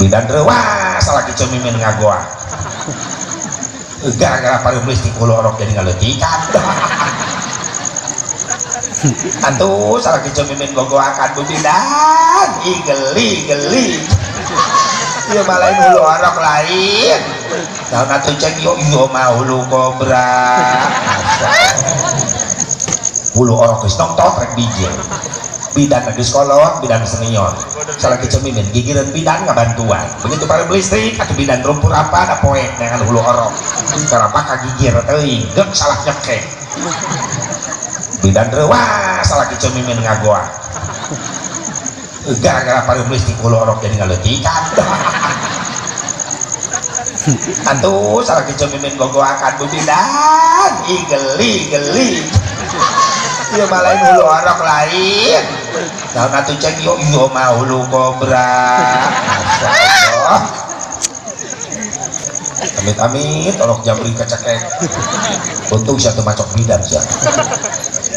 Bidan reuwas salaki cemimin ngagoa. Gara-gara pareum listrik hulu orok jadi ngaleutikan. Atuh salaki cemimin gogoakan bu bidan. Ih geli geli. Ieu mah lain hulu orok lain. Naon atuh ceng yo ieu mah hulu kobra. Hulu orok geus nongtot rek bijil. Bidan geus kolot, bidan senior. Salaki cemimin gigireun bidan ngabantuan. Begitu pareum listrik atuh bidan rumpur apa da poek dengan hulu orok. Karapa kagigir teuing, geuk salah nyekek. Bidan reuwas salaki cemimin ngagoa. Gara-gara pareum listrik hulu orok jadi ngaleutikan. Atuh salaki cemimin gogoakan bu bidan. Ih geli geli. Ieu mah lain hulu orok lain. Naon atuh ceng yo ieu mah hulu kobra. Masyaallah. Amit-amit orok jabri kacekek. Untung sia teu macok bidan sia.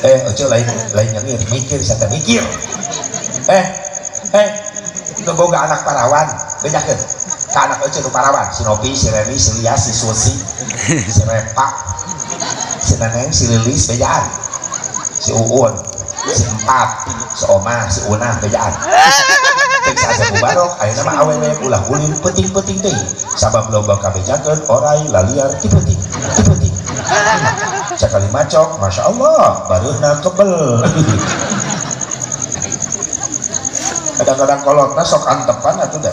Oce lain lain nyengir, mikir sia teh mikir. Nu boga anak parawan, bejakeun. Ka anak oce nu parawan, si Nopi, si Reni, si Lia, si Susi, si Repa, si Neneng, si Lilis, bejaan. Si Uun, si Empat, si Oma, si Unah, bejaan. Cek saja mubarok, ayeuna mah awewe ulah ulin peuting-peuting teuing. Sabab loba kabejakeun orai laliar ti peuting, ti peuting. Sakali macok, Masya Allah, bareuhna kebel. Kadang-kadang kolotna sok antepan atuh da.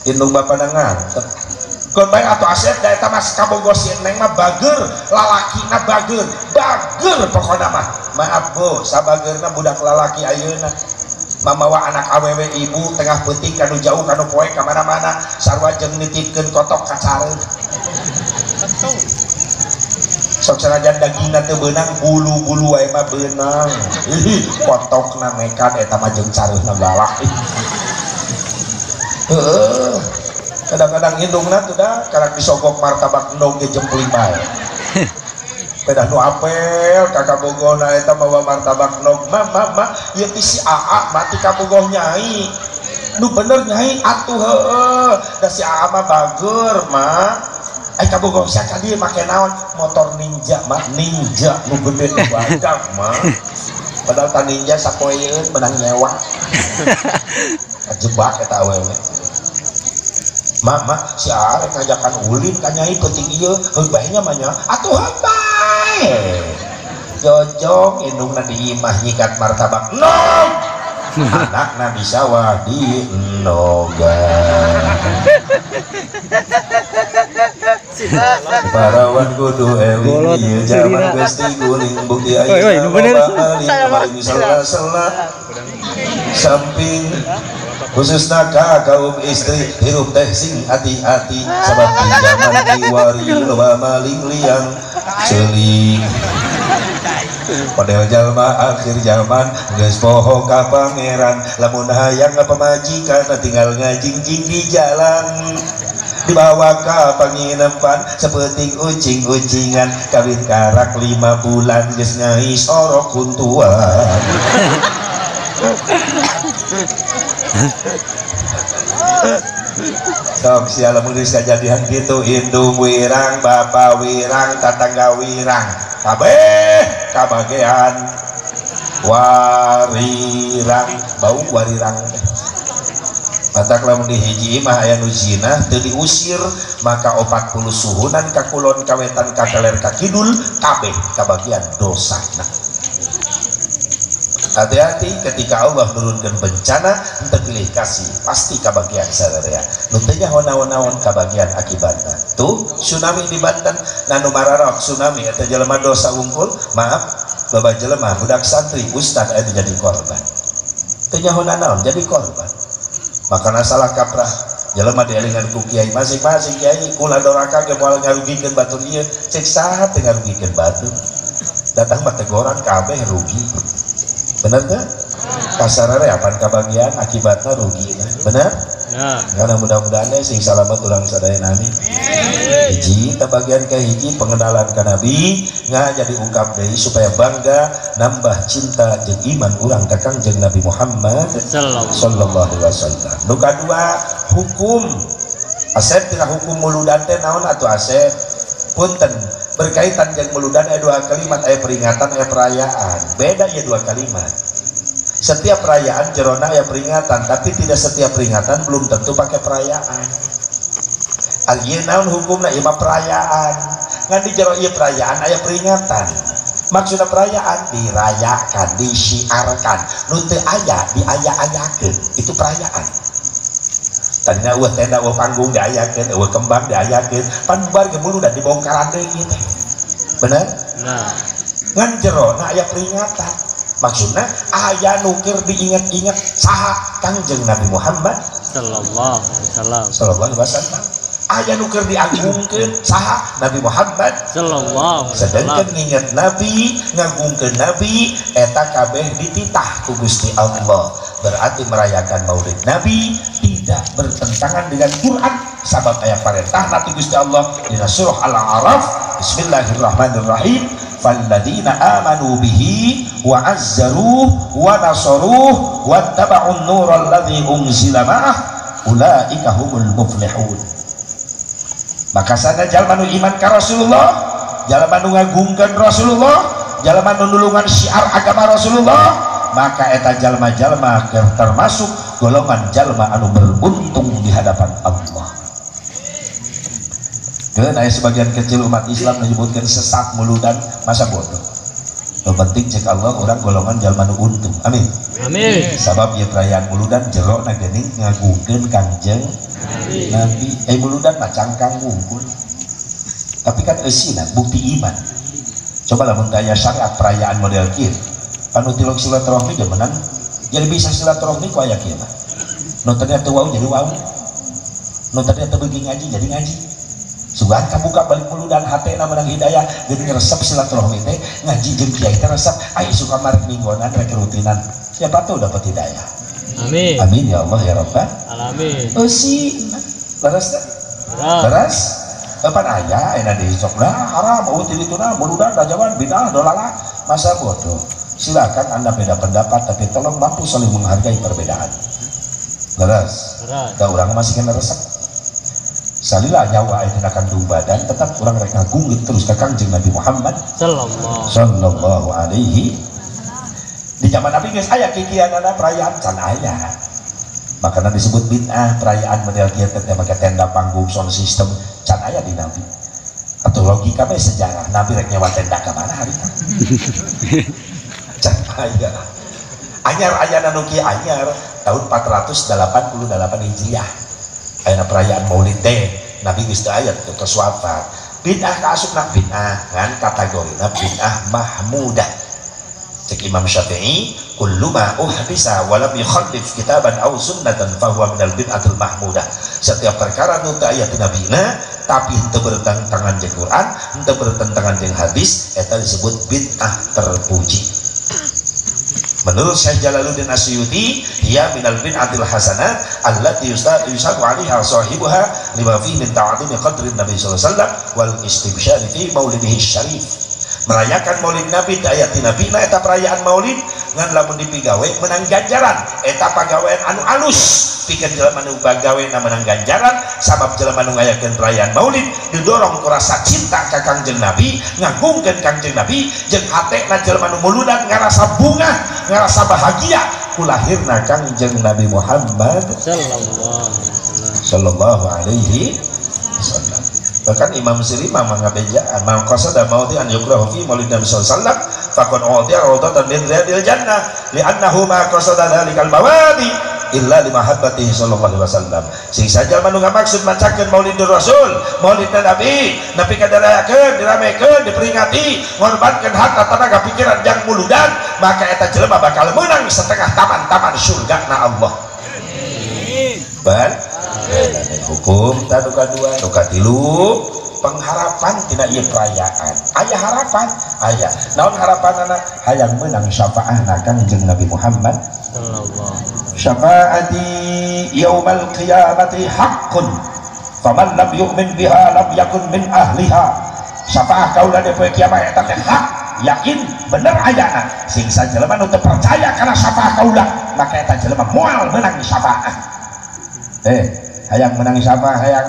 Indung bapana ngantep. Keun bae atuh Asep da eta mas kabogoh si Neng mah bager, lalakina bager, bager pokona mah. Maaf Bu, sabageurna budak lalaki ayeuna. Mamawa anak awewe ibu tengah peuting kanu jauh kanu poek ka mana-mana, sarua jeung nitipkeun kotok ka careun. Sok sanajan dagingna teu beunang, bulu-bulu wae mah beunang. Ih, kotokna nekat eta mah jeung careunna galak. Heeh. Kadang-kadang indungna tuh dah karak disogok martabak endog ge jempling bae. Pedah nu apel ka kabogohna eta mawa martabak endog, ma ma ma ieu ti si Aa mati kabogoh nyai. Nu bener nyai atuh heueuh, da si Aa mah bager ma. Ai kabogoh sia ka dieu make naon? Motor Ninja mah, Ninja nu gede nu badak mah. Padahal ta Ninja sapoeun menang nyewa. Kajebak eta awewe. Mak, mak, si Arek ngajakan ulin ka nyai peuting ieu, heuh bae nya mah nya. Atuh heuh bae. Jojong indungna di imah nyikat martabak endog. Anakna di sawah di endogan. Parawan kudu eling ieu jaman geus diguling bukti ayeuna loba maling maling sela-sela samping khususna ka kaum istri hirup teh sing hati-hati sabab di zaman kiwari loba maling liang ceulik. Padahal jalma akhir zaman geus poho ka pangeran, lamun hayang pamajikan tinggal ngajingjing di jalan, dibawa ka panginepan sepenting ucing-ucingan, kawin karak 5 bulan geus ngais orok kuntuan. Sok sia lamun geus kajadian kitu, indung wirang, bapa wirang, tatangga wirang, kabeh kabagean warirang, bau warirang. Matak lamun di hiji imah aya nu zina teu diusir, maka 40 suhunan ka kulon ka wetan ka kaler ka kidul kabeh kabagian dosana. Hati-hati ketika Allah nurunkan bencana, henteu pilih kasih, pasti kabagian sadaya. Nu teu nyaho naon-naon kabagian akibatna. Tuh tsunami di Banten, nanu mararok tsunami eta jelema dosa wungkul, maaf loba jelema budak santri ustad eta jadi korban. Teu nyaho naon jadi korban. Makana salah kaprah jelema dielingan ku kiai masing-masing kiai kula doraka ge moal ngarugikeun batur ieu, cek saha teu ngarugikeun batur. Datang mah tegoran kabeh rugi. Bener teu? Kasarare apan kabagian akibatna rugi. Bener? Nah. Karena mudah-mudahan sing salamet urang sadayana amin. Hiji ta bagian ke hiji pengenalan ka Nabi nggak jadi ungkap deui supaya bangga nambah cinta jeung iman urang ka Kangjeng Nabi Muhammad sallallahu alaihi wasallam. Nu kadua hukum asep tina hukum muludan teh naon atuh asep? Punten berkaitan jeung muludan aya dua kalimat, aya peringatan aya perayaan. Beda ya dua kalimat. Setiap perayaan jerona aya peringatan, tapi tidak setiap peringatan belum tentu pakai perayaan. Al ieu naon hukumna ieu mah perayaan. Ngan di jero ieu perayaan aya peringatan. Maksudna perayaan dirayakan, disiarkan. Nu teu aya diaya-ayakeun, itu perayaan. Tadinya eueuh tenda, eueuh panggung diayakeun, eueuh kembang diayakeun, pan bubar ge muludan dibongkaran deui ieu teh. Bener? Nah. Ngan jerona aya peringatan. Maksudna aya nu keur diinget-inget saha Kangjeng Nabi Muhammad sallallahu alaihi wasallam. Sallallahu alaihi wasallam. Aya nu keur diagungkeun saha Nabi Muhammad sallallahu alaihi wasallam. Sedangkan nginget Nabi, ngagungkeun Nabi eta kabeh dititah ku Gusti Allah. Berarti merayakan Maulid Nabi tidak bertentangan dengan Quran sabab aya parentahna ti Gusti Allah dina surah Al-A'raf, bismillahirrahmanirrahim, falladzina amanu bihi wa azzaruh wa nasaruh wattaba'un nural ladzi unzila ma'ah ulaika humul muflihun. Maka sana jalma nu iman ka Rasulullah, jalma nu ngagungkeun Rasulullah, jalma nu nulungan syiar agama Rasulullah, maka eta jalma-jalma termasuk golongan jalma anu beruntung di hadapan Allah. Keun aya sebagian kecil umat Islam menyebutkan sesat muludan, masa bodoh. Yang penting cek Allah orang golongan jalma nu untung. Amin. Amin. Sabab ieu perayaan muludan jerona geuning ngagungkeun Kangjeng Nabi. Muludan mah cangkang wungkul. Tapi kan eusina bukti iman. Coba lamun daya syariat perayaan model kieu. Panu tilok silaturahmi ge menang. Jadi bisa silaturahmi ku aya kieu mah. Nu tadinya teu wau jadi wau. Nu tadinya teu beuki ngaji jadi ngaji. Sugan kabuka balik muludan hatena menang hidayah jadi resep silaturahmi teh ngaji jeung kiai teh resep ai suka marek minggonan rek rutinan. Siapa tahu dapat hidayah. Amin. Amin ya Allah ya Rabbal alamin. Eusi leres teh? Leres? Kapan aya ayeuna di sok lah haram eueuh ti dituna muludan dajawan bid'ah dolalah masa bodoh. Silakan Anda beda pendapat tapi tolong mampu saling menghargai perbedaan. Leres. Da urang masih kena resep. Salila nyawa aya dina kandung badan tetap urang rek ngagungkeun terus ka Kangjeng Nabi Muhammad sallallahu alaihi. Di zaman Nabi geus aya kikianana perayaan can aya. Makana disebut bid'ah perayaan model kieu teh make tenda panggung sound system can aya di Nabi. Atau logika we sejarah Nabi rek nyewa tenda ka mana harita? Can aya. Anyar ayana nu kieu anyar tahun 488 Hijriah. Ayana perayaan Maulid teh Nabi geus teu aya tos wafat. Bid'ah kaasupna bid'ah ngan kategorina bid'ah mahmudah. Cek Imam Syafi'i, kullu ma uhdisa wa lam yukhallif kitaban aw sunnatan fahuwa minal bid'atil mahmudah. Setiap perkara nu teu aya ti nabina tapi henteu bertentangan jeung Quran, henteu bertentangan jeung hadis, eta disebut bid'ah terpuji. Menurut Syekh Jalaluddin Asyuti, hiya minal bid'atil hasanah allati yusabu 'alaiha sahibuha lima fihi min ta'zimi qadrin Nabi sallallahu alaihi wasallam wal istibsyari fi maulidihi syarif. Merayakan Maulid Nabi di ayat Nabi na eta perayaan Maulid ngan lamun dipigawe menang ganjaran eta pagawean anu alus pikeun jelema nu bagawe na menang ganjaran sabab jelema nu ngayakeun perayaan Maulid didorong ku rasa cinta ka Kangjeng Nabi ngagungkeun Kangjeng Nabi jeung hatena jelema nu muludan ngarasa bungah ngarasa bahagia ku lahirna Kangjeng Nabi Muhammad sallallahu alaihi wasallam. Bahkan Imam Siri mah mangabejaan man qasada maudi'an yukrahu fi maulid Nabi sallallahu alaihi wasallam faqad u'tiya rawdatan min riyadil jannah li'annahu ma qasada dzalikal mawadi illa li mahabbatihi sallallahu alaihi wasallam. Sing saja manu ngamaksud macakeun Maulidur Rasul, Maulid Nabi, nepi ka dirayakeun, diramekeun, diperingati, ngorbankeun harta tenaga pikiran jang muludan, maka eta jelema bakal meunang setengah taman-taman surga na Allah. Ban hukum ta nu kadua nu katilu pengharapan tina ieu perayaan aya harapan aya naon harapanana hayang meunang syafaahna Kangjeng Nabi Muhammad sallallahu alaihi wasallam. Syafaati yaumal qiyamati haqqun faman lam yu'min biha lam yakun min ahliha. Syafaah kaula di poe kiamat eta teh hak, yakin bener ayana. Sing sajelema nu teu percaya kana syafaah kaula, maka eta jelema moal meunang syafaah. Hayang menang syafaah hayang.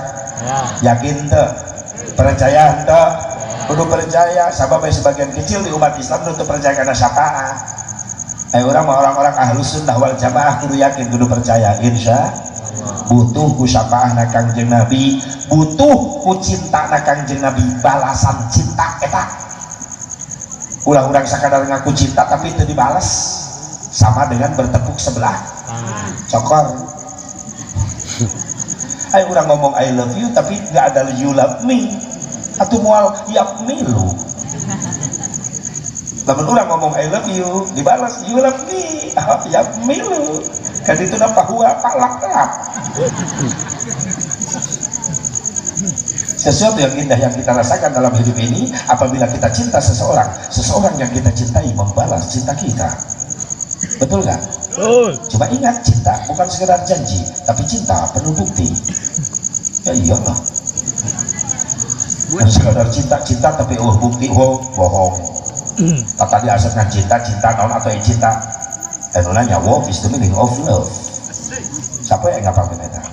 Yakin teu? Percaya teu? Kudu percaya, sabab sebagian kecil di umat Islam nu teu percaya kana syafaah. Orang orang-orang ahlus sunnah wal jamaah kudu yakin, kudu percaya, insya butuh ku syafaahna Kangjeng Nabi, butuh ku cintana Kangjeng Nabi, balasan cinta eta. Ulah urang sakadar ngaku cinta tapi teu dibales, sama dengan bertepuk sebelah cokor. Ayo urang ngomong I love you tapi nggak ada you love me, atau moal yap me lu. Lamun urang ngomong I love you, dibalas you love me, ya milu. Kan itu napa hua palak-lap. Sesuatu yang indah yang kita rasakan dalam hidup ini, apabila kita cinta seseorang, seseorang yang kita cintai membalas cinta kita. Betul nggak? Betul. Coba ingat, cinta bukan sekedar janji, tapi cinta penuh bukti. Ya iyalah. Bukan sekedar cinta-cinta tapi oh bukti, oh bohong. Tadi asal cinta, cinta non atau cinta. Dan nanya, what is the meaning of love? Siapa yang ngapalkeun eta?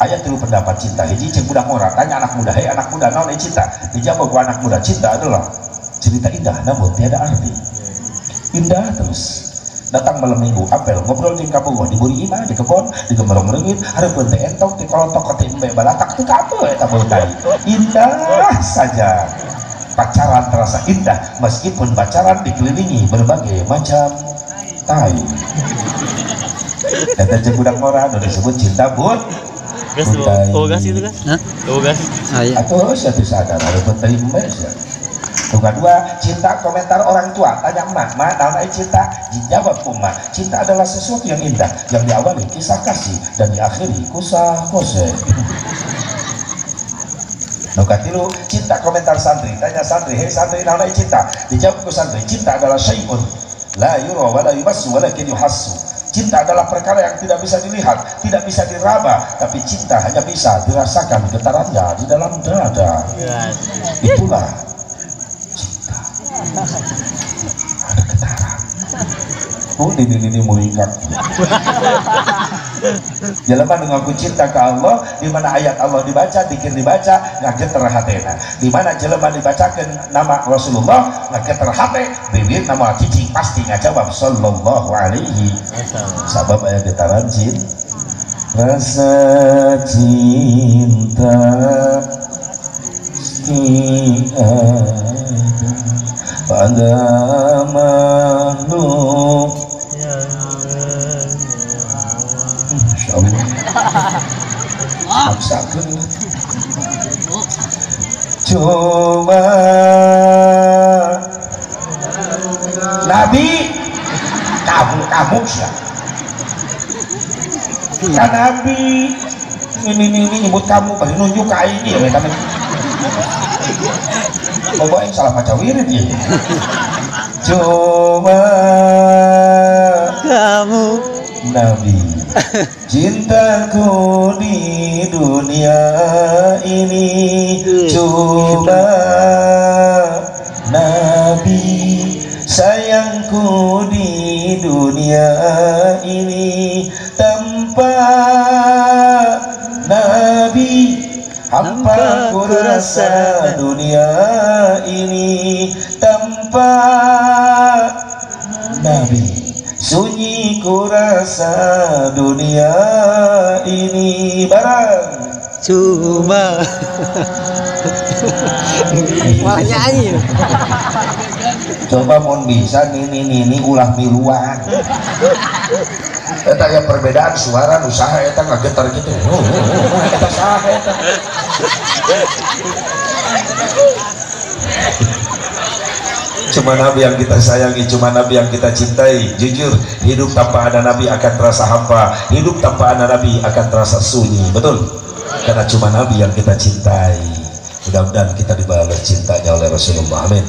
Aya tilu pendapat cinta. Hiji jeung budak ngora, tanya anak muda, hei anak muda, naon cinta? Dijawab ku anak muda, cinta adalah cerita indah namun tiada arti. Indah terus. Datang malam minggu, apel, ngobrol jeung kabogoh, diburi imah, di kebon, di gemerong reungit, hareupeun teh entok, di kolotok teh embe balatak, teu kabeh eta bau tai. Indah saja. Pacaran terasa indah meskipun pacaran dikelilingi berbagai macam tai. Eta jeung budak ngora nu disebut cinta but. Gas oh gas itu gas. Hah? Oh gas. Atuh sia teu sadar hareupeun teh embe sia. Nu kadua, cinta komentar orang tua, tanya emak, "Ma, naon ai cinta?" Dijawab ku emak, "Cinta adalah sesuatu yang indah yang diawali kisah kasih dan diakhiri kusah kose." Nu katilu, cinta komentar santri, tanya santri, "Hei santri, naon ai cinta?" Dijawab ku santri, "Cinta adalah syai'un la yura wa la yumassu walakin yuhassu." Cinta adalah perkara yang tidak bisa dilihat, tidak bisa diraba, tapi cinta hanya bisa dirasakan getarannya di dalam dada. Itulah cinta. Ada getaran. Oh, ini muringkak. Jelema nu ngaku cinta ke Allah, di mana ayat Allah dibaca, dikir dibaca, ngageter hatena. Di mana jelema dibacakeun nama Rasulullah, ngageter hate, bibir nama cicing pasti ngajawab sallallahu alaihi. Sabab aya getaran cinta. Rasa cinta tiada pada makhluk. Masya Allah. Maksakan. Coba Nabi, kamu sih. Kan Nabi ini nyebut kamu, pasti nunjuk ke ini ya. Pokoknya salah baca wirid ya. Coba kamu Nabi, cintaku di dunia ini. Coba Nabi, sayangku di dunia ini. Tanpa Nabi hampa ku rasa dunia ini. Tanpa Nabi sunyi ku rasa dunia ini. Barang cuma malah nyanyi. Coba mun bisa nini ulah miluan. Eta ya perbedaan suara usaha eta ngagetar gitu. Eta saha eta. Cuma Nabi yang kita sayangi, cuma Nabi yang kita cintai. Jujur, hidup tanpa ada Nabi akan terasa hampa, hidup tanpa ada Nabi akan terasa sunyi. Betul? Karena cuma Nabi yang kita cintai. Mudah-mudahan kita dibalas cintanya oleh Rasulullah. Amin.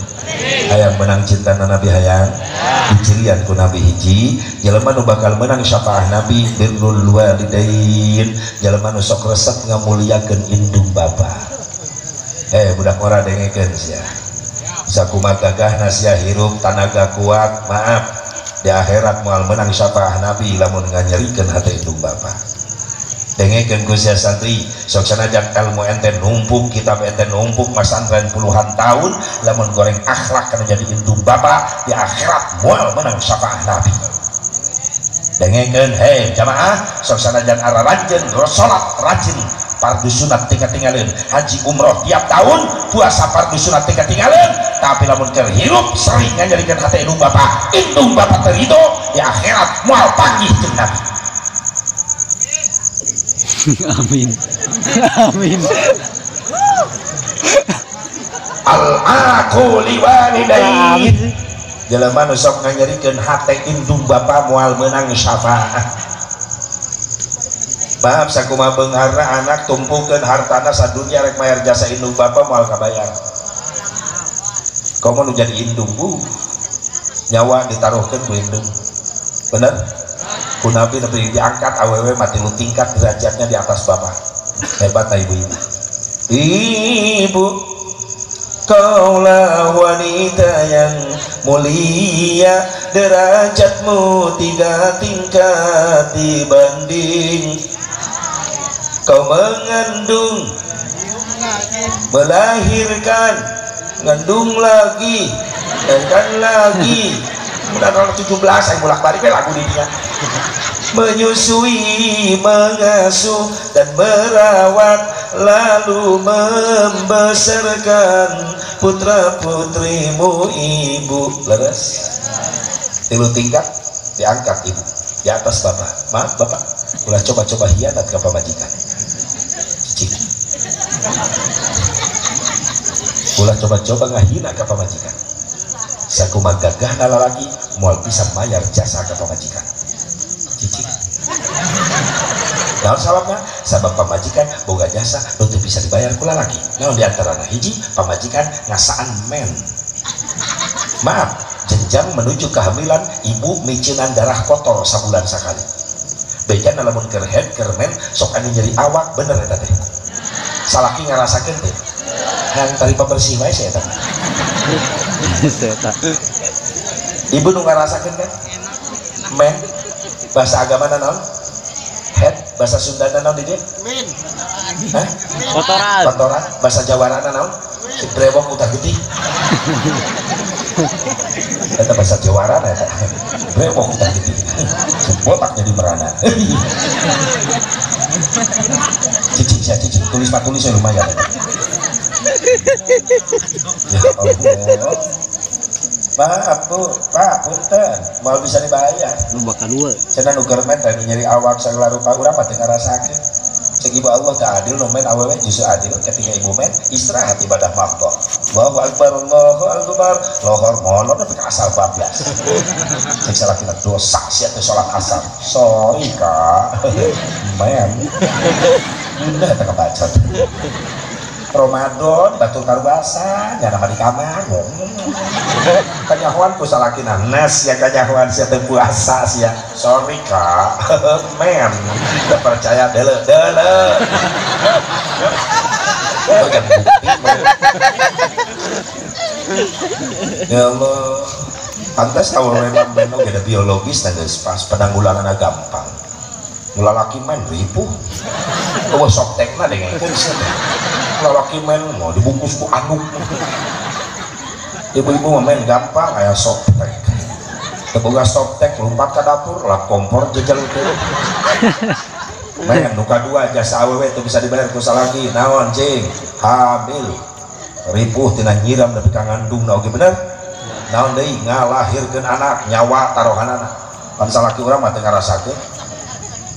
Hayang menang cinta Nabi hayang dicirian ku Nabi hiji jelema nu bakal menang syafaah Nabi birrul walidain jelema nu sok resep ngamuliakeun indung bapa. Budak ora dengekeun sia. Sakumaha gagahna sia hirup tanaga kuat, maaf di akhirat moal menang syafaah Nabi lamun nganyerikeun hate indung bapa. Dengekeun ku sia santri, sok sanajan ilmu ente numpuk, kitab ente numpuk, masantren puluhan tahun, lamun goreng akhlak kana jadi indung bapa, di akhirat moal menang syafaah Nabi. Dengekeun hei jamaah, sok sanajan araranjeun salat rajin, fardu sunat teu katinggalin, haji umroh tiap tahun, puasa fardu sunat teu katinggalin, tapi lamun keur hirup sering nganyerikeun hate indung bapa teu ridho, di akhirat moal panggih jeung Nabi. Amin. Amin. Al-aqu liwalidain. Jelema nu sok nganyerikeun hate indung bapa moal meunang syafaat. Maaf sakumaha beungharna anak tumpukeun hartana sadunya rek mayar jasa indung bapa moal kabayar. Komo nu jadi indung bu, nyawa ditaruhkeun ku indung. Bener? Ku Nabi nepi diangkat awewe mati lu tingkat derajatnya di atas bapak. Hebat ibu-ibu. Ibu, kaulah wanita yang mulia, derajatmu 3 tingkat dibanding kau mengandung, melahirkan, ngandung lagi, melahirkan lagi. Udah 17 saya bolak-balik lagu di dia. Menyusui, mengasuh dan merawat, lalu membesarkan putra putrimu ibu. Leres. 3 tingkat diangkat ibu di atas bapak. Maaf bapak, ulah coba-coba hianat ke pamajikan. Cicing. Ulah coba-coba ngahina ke pamajikan. Sakumaha gagahna lalaki moal bisa mayar jasa ka pamajikan. Cicing. Naon sababna? Sabab pamajikan boga jasa nu teu bisa dibayar ku lalaki. Naon di antarana? Hiji, pamajikan ngasaan men. Maaf, jenjang menuju kehamilan ibu miceunan darah kotor sabulan sakali. Bejana lamun keur head keur men sok anu nyeri awak bener eta teh. Salaki ngarasakeun teh. Hayang tari pabersih wae sia eta. Ibu nu ngarasakeun kan? Men bahasa agama naon? Head bahasa Sundana naon di dieu? Men. Hah? Kotoran. Kotoran. Bahasa Jawarana naon? Si brewok utah getih. Eta bahasa Jawarana eta. Brewok utah getih. Si botak jadi merana. Cicing sia cicing, tulis pak tulis lumayan. Ya Allah. Maaf bu, pak, punten, mau bisa dibayar. Lu bakal dua. Cenah nu keur men tadi nyeri awak sagala rupa urang mah teu ngarasakeun. Cek ibu Allah teu adil nu men awewe justru adil ketika ibu men istirahat ibadah mahdhah. Allahu akbar, Allahu akbar. Lohor molor nepi ka asar bablas. Cek salakina dosa sia teh salat asar. Sorry kak. Men. Udah teu kebaca. Ramadan batur karuasa nyana di kamar kanyahoan ku salakina nes ya kanyahoan sia teu puasa sia sorry kak men teu percaya deuleu deuleu bukti ya Allah pantas awewe mah men oge da biologis da geus pas penanggulanganna gampang lalaki men ripuh eueuh soptekna dengekeun sia lalaki men mau dibungkus ku anduk. Ibu-ibu mah men gampang aya soptek. Teu boga soptek lompat ka dapur lap kompor jejel teh. Men nu kadua jasa awewe teu bisa dibayar ku salaki naon cing hamil. Ripuh tina nyiram nepi ka ngandungna oge bener. Naon deui ngalahirkeun anak nyawa tarohanana. Pan salaki urang mah teu ngarasakeun.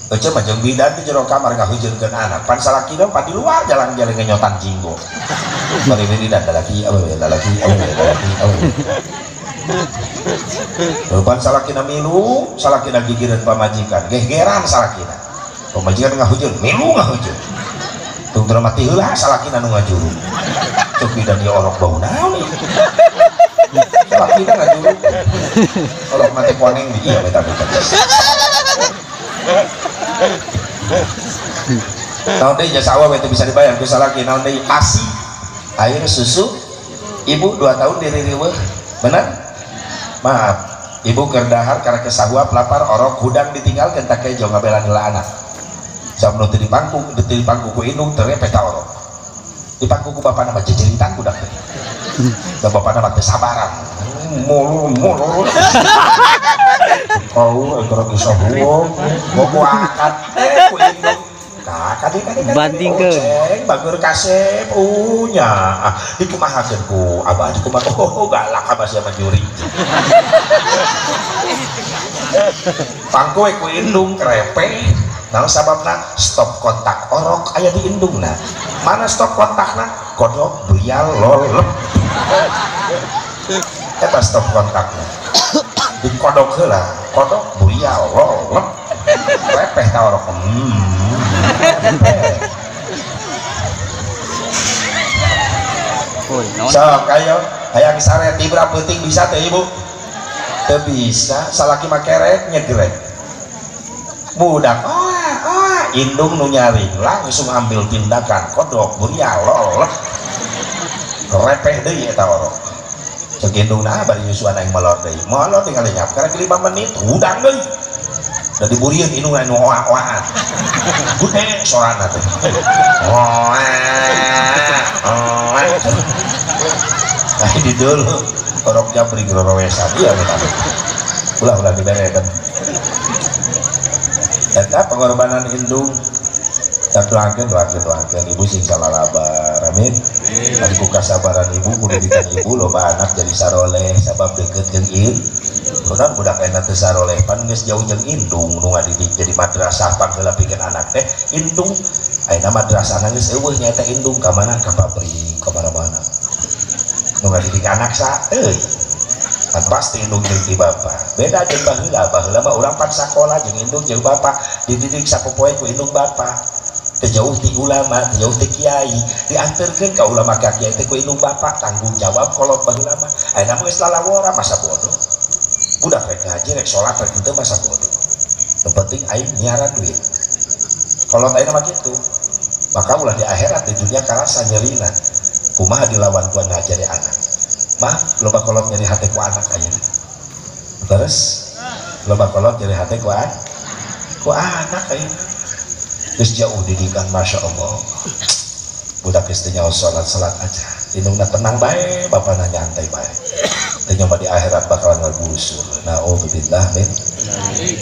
Ece mah jeung bidan di jero kamar ngahujeunkeun anak. Pan salaki dong pan di luar jalan-jalan ngenyotan jinggo. Bari wiridan lalaki awewe lalaki awewe lalaki awewe. Pan salakina milu, salakina gigireun pamajikan, gegeran salakina. Pamajikan ngahujeun, milu ngahujeun. Tungtuna mati heula salakina nu ngajuru. Cek bidan ieu orok bau naon ieu. Salaki da ngajuruk. Orok mati koneng di ieu eta teh. Naon deui jasa awewe teu bisa dibayar ku salaki naon deui ASI. Air susu ibu 2 tahun diririweuh. Benar? Maaf, ibu keur dahar karena kesahuap lapar orok hudang ditinggalkeun tak kejo ngabelan heula anak. Samno teu dipangku, teu dipangku ku indung teu repeh ta orok. Dipangku ku bapana mah jejeritan budak teh. Da bapana mah teu sabaran. Mulu-mulu. Oh, keur geus bogo akad teh ku indung. Bandingkeun bager kasep nya dikumahakeun ku abah dikumaha oh galak abah sia mah juri. Pangku we ku indung krepe. Naon sababna stop kontak orok aya di indungna. Mana stop kontakna? Kodok buyal lolep. Eta stop kontakna. Dikodok heula, kodok buyal lolep. Repeh ta orok. Sok ayo hayang sare tibra peuting bisa teh ibu? Teu bisa, salaki mah kerek nyegrek. Budak oh, indung nu nyaring langsung ambil tindakan kodok burial lolep. Repeh deui eta orok. Cek indungna bari nyusuan aing molor deui. Molor tinggal lenyap karek 5 menit hudang deui. Da diburieun indungna nu oa-oaan. Gede sorana teh. Oa oa. Nah di dulu orok jabrik rorowesan ieu eta. Ulah-ulah diberekeun. Eta pengorbanan indung. Doakeun doakeun ibu sing salalabar. Amin. Ari ku kasabaran ibu kudu didikan ibu loba anak jadi saroleh sabab deukeut jeung ieu. Kunaon budak ayeuna teu saroleh pan geus jauh jeung indung nu ngadidik jadi madrasah pangheula pikeun anak teh indung. Ayeuna madrasahna geus eueuh nyaeta indung ka mana ka pabrik ka mana-mana. Nu ngadidik anak sa euy. Pan pasti indung jeung ti bapa. Beda jeung baheula, baheula mah urang pan sakola jeung indung jeung bapa, dididik sapopoe ku indung bapa. Teu jauh ti ulama, teu jauh ti kiai, dianterkeun ka ulama ka kiai teh ku indung bapa, tanggung jawab kolot baheula mah. Ayeuna mah geus lalawora masa bodoh. Budak rek ngaji rek salat rek henteu masa bodoh. Nu penting aing nyiaran duit. Kolot ayeuna mah kitu. Maka ulah di akhirat di dunia karasa nyerina. Kumaha dilawan ku ngajari anak. Mah loba kolot nyeri hate ku anak ayeuna. Terus loba kolot nyeri hate ku anak ayeuna. Geus jauh didikan Masya Allah. Budak geus teu nyaho salat-salat aja. Indungna tenang bae, bapana nyantai bae. Teu nyoba di akhirat bakalan ngagusur. Naudzubillah min.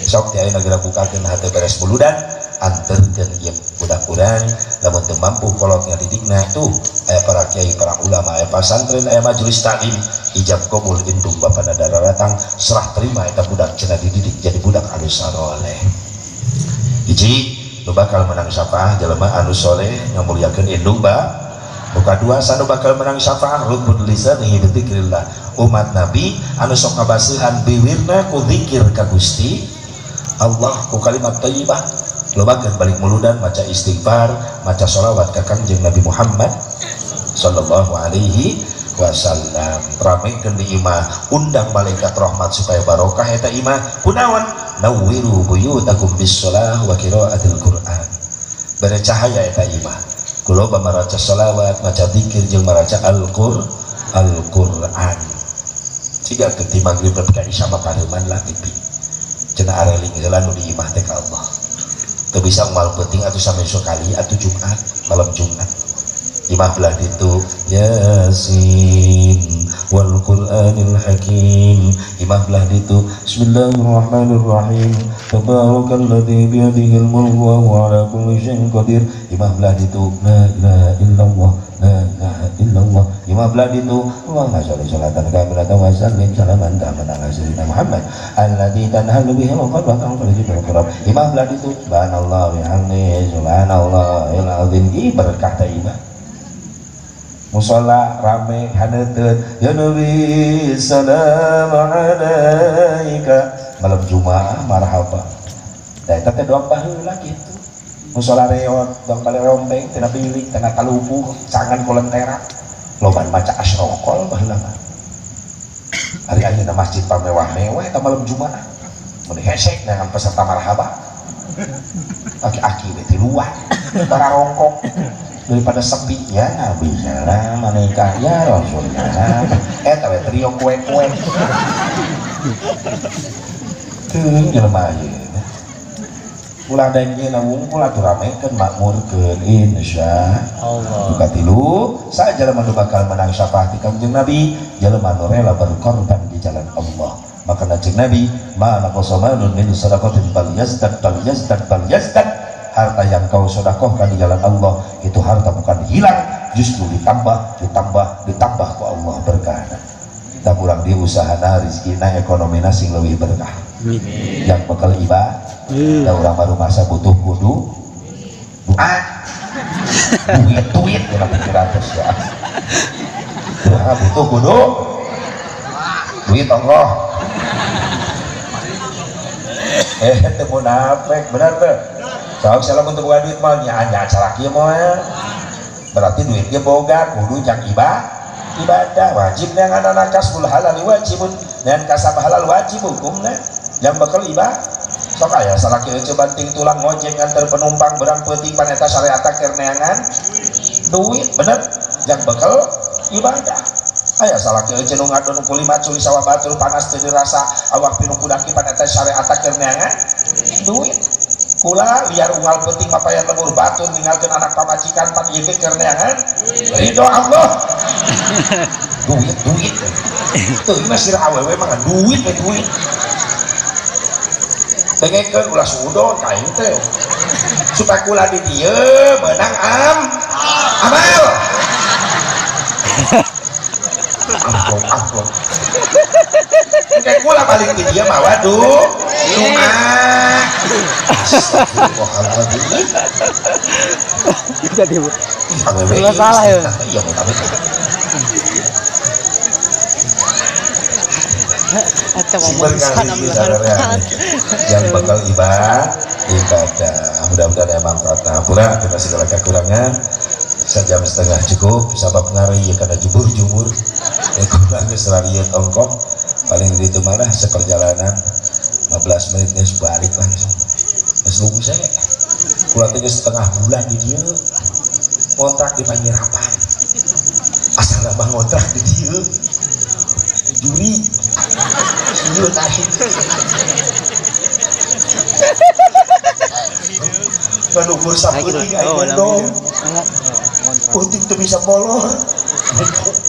Sok ti ayeuna geura bukakeun hate beres buludan, anterkeun ieu budak urang lamun teu mampu kolot ngadidikna tuh aya para kiai, para ulama, aya pasantren, aya majelis taklim, ijab kabul indung bapana daratang serah terima eta budak cenah dididik jadi budak anu saroleh. Hiji nu bakal menang syafaah jelema anu soleh ngamuliakeun indung ba. Nu kadua sanu bakal menang syafaah rukun lisanihi bidzikrillah, umat nabi anu sok ngabaseuhan biwirna ku zikir ka Gusti Allah ku kalimat thayyibah. Lobakeun balik muludan maca istighfar, maca sholawat ka Kangjeng Nabi Muhammad sallallahu alaihi wasallam. Ramekeun di imah, undang malaikat rahmat supaya barokah eta imah. Kunaon? Nawwiru buyutakum bis-shalah wa qiraatil Qur'an. Bere cahaya eta imah. Kuloba maraca sholawat, maca zikir jeung maraca Al-Qur'an. Siga teu ti magrib nepi ka isya mah pareuman lah tipi. Cenah areling heula nu di imah teh ka Allah. Teu bisa unggal peuting atuh samesok kali atuh Jumat, malam Jumat. Imah belah ditu Yasin wal Qur'anil Hakim. Imah belah ditu Bismillahirrahmanirrahim. Tabarakalladzi biyadihil mulku wa huwa ala kulli syai'in qadir. Imah belah ditu la ilaha illallah, la ilaha illallah. Imah belah ditu Allahumma sholli sholatan kamilatan wa sallim salaman taman ala sayyidina Muhammad alladzi tanhalu bihi al-uqad wa tanfariju bil qurab. Imah belah ditu subhanallah wa bihamdihi subhanallahil azim. Ih berkah teh imah. Musola rame haneuteuh ya Nabi salam alaika malam Jumat marhaba. Da eta teh doang baheula kitu. Musola reot, doang bale rombeng tina bilik, tina talubuh, cangan ku lentera. Loba maca asyraqal baheula mah. Ari ayeuna masjid pamewah-mewah eta malam Jumaah. Mun hesek dengan peserta marhaba. Aki-aki we tiluan bararongkok daripada sepi ya Nabi salam alaika ya Rasulullah. Eta we trio kue-kue. Teuing jelema ayeuna. Ulah dengkeun wungkul atuh ramekeun makmurkeun insyaallah. Duka tilu saha jelema nu bakal menang syafaat ti Kangjeng Nabi, jelema nu rela berkorban di jalan Allah. Maka Kanjeng Nabi, ma naqasa malun min shadaqatin bal yazdad bal yazdad bal yazdad. Harta yang kau sedekahkan di jalan Allah itu harta bukan hilang, justru ditambah, ditambah, ditambah ku Allah berkahna. Tak kurang di usahana, rezekina, ekonomina sing leuwih berkah. Yang bekal ibadah, da urang baru masa butuh kudu doa. Duit-duit urang 700 ya. Doa butuh kudu duit Allah. Teu munafik, benar teu? Sok salah untuk buka duit mah nya nya acara kieu mah. Berarti duitnya boga kudu jang ibadah wajib dengan anak kasbul halal wajibun dan kasab halal wajib hukumna yang bakal ibadah. Sok aya salaki euceu banting tulang ngojek nganter penumpang berang peuting pan eta syariat keur neangan duit, bener yang bakal ibadah. Aya salaki euceu nu ngadon ku lima culi sawah batur panas teu dirasa awak pinuh kudaki pan eta syariat keur neangan duit. Kula liar unggal penting papayan lemur batur ninggalkeun anak pamajikan pan ieu keur neangan ridho Allah. Duit duit teu mah sirah awewe mah duit we duit. Dengekeun ulah suudon ka aing teh supaya kula di dieu meunang amal. Amplop amplop kayak kula balik di dieu mah waduh doa. Astagfirullahaladzim. Jadi ulah salah ya. Iya tapi yang bakal ibadah, mudah-mudahan ya manfaatnya. Ampura kita segala kekurangan. Sejam setengah cukup, sabab ngari ya karena jubur-jubur. Ya kurang selarian ongkong. Paling di itu mana seperjalanan 15 menit nih balik langsung. Geus lungse. Kula teh setengah bulan di dieu. Ngontrak di Panyirapan. Asal mah ngontrak di dieu. Juri. Sieun aing. Manukur sapeuting aing dong. Peuting teu bisa molor.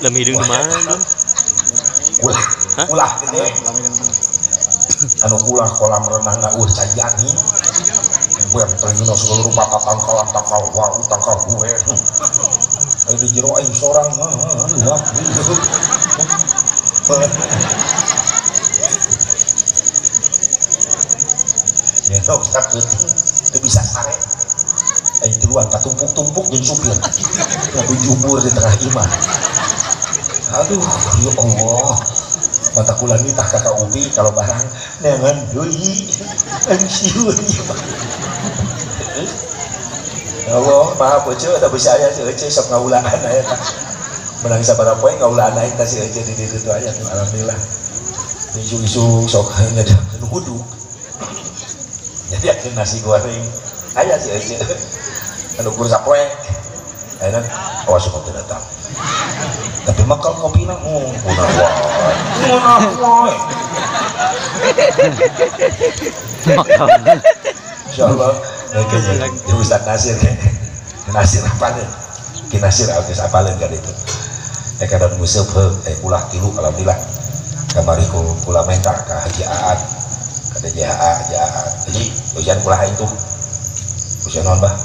Lami hidung di mana? Kulah, kulah gede. Anu kulah kolam renang na eueuh caiani. Benteng dina segala rupa tatangkalan tangkal waru tangkal gue. Ayo di jero aing sorang. Ya dok, sapeuting teu bisa sare. Aing tiluan katumpuk-tumpuk jeung supir. Ngadu jubur di tengah imah. Aduh, ya Allah. Mata kula nitah kakak Ubi kalau barang neangan deui. Aing sieun ieu mah. Ya Allah, maaf euceu da bisa aya si euceu sok ngaulaan aya tah. Menang sabaraha poe ngaulaan aing tah si euceu di dieu kitu aya alhamdulillah. Isu-isu sok nyadiakeun huduk. Nyadiakeun nasi goreng. Aya si euceu. Anu kur sapoe. Ayeuna awas sok teu datang. Tapi makal kopina ngunah wae. Ngunah wae. Insyaallah kayaknya Ustaz Nasir Nasir apaleun. Ki Nasir geus apaleun kan itu. Eh kadang nguseup heuh ulah tilu alhamdulillah. Kamari kula menta ka Haji Aat. Ka DJHA Haji Aat. Haji, ujian kula aing tuh. Ujian naon bah?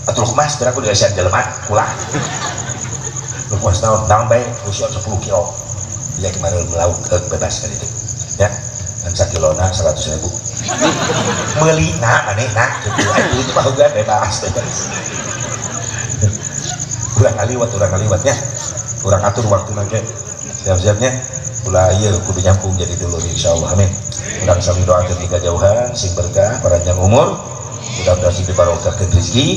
Atuh kumas berarti aku diasian jelema kula. Lukas naon nang bae usia 10 kilo. Ya kemarin melaut bebas kan itu. Ya. Dan sakilona 100.000. Meuli na manehna kitu. Aing itu mah hoga bebas bebas. Urang ngaliwat nya. Urang atur waktuna ge. Siap-siapnya ulah ieu kudu nyambung jadi dulur insyaallah amin. Urang sami doakeun di kajauhan sing berkah panjang umur, Mudah-mudahan sing dibarokahkeun rezeki,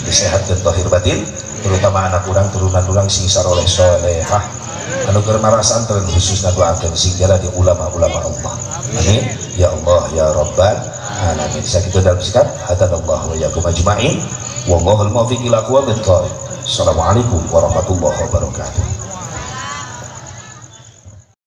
disehatkeun zahir batin, terutama anak urang turunan urang sing saroleh solehah. Anu keur marasantren khususna doakeun sing jadi ulama-ulama Allah. Amin. Ya Allah ya Rabbal alamin. Sakitu dalam sikap hadanallahu wa iyyakum ajmain. Wallahul muwaffiq ila aqwamit thoriq. Assalamualaikum warahmatullahi wabarakatuh.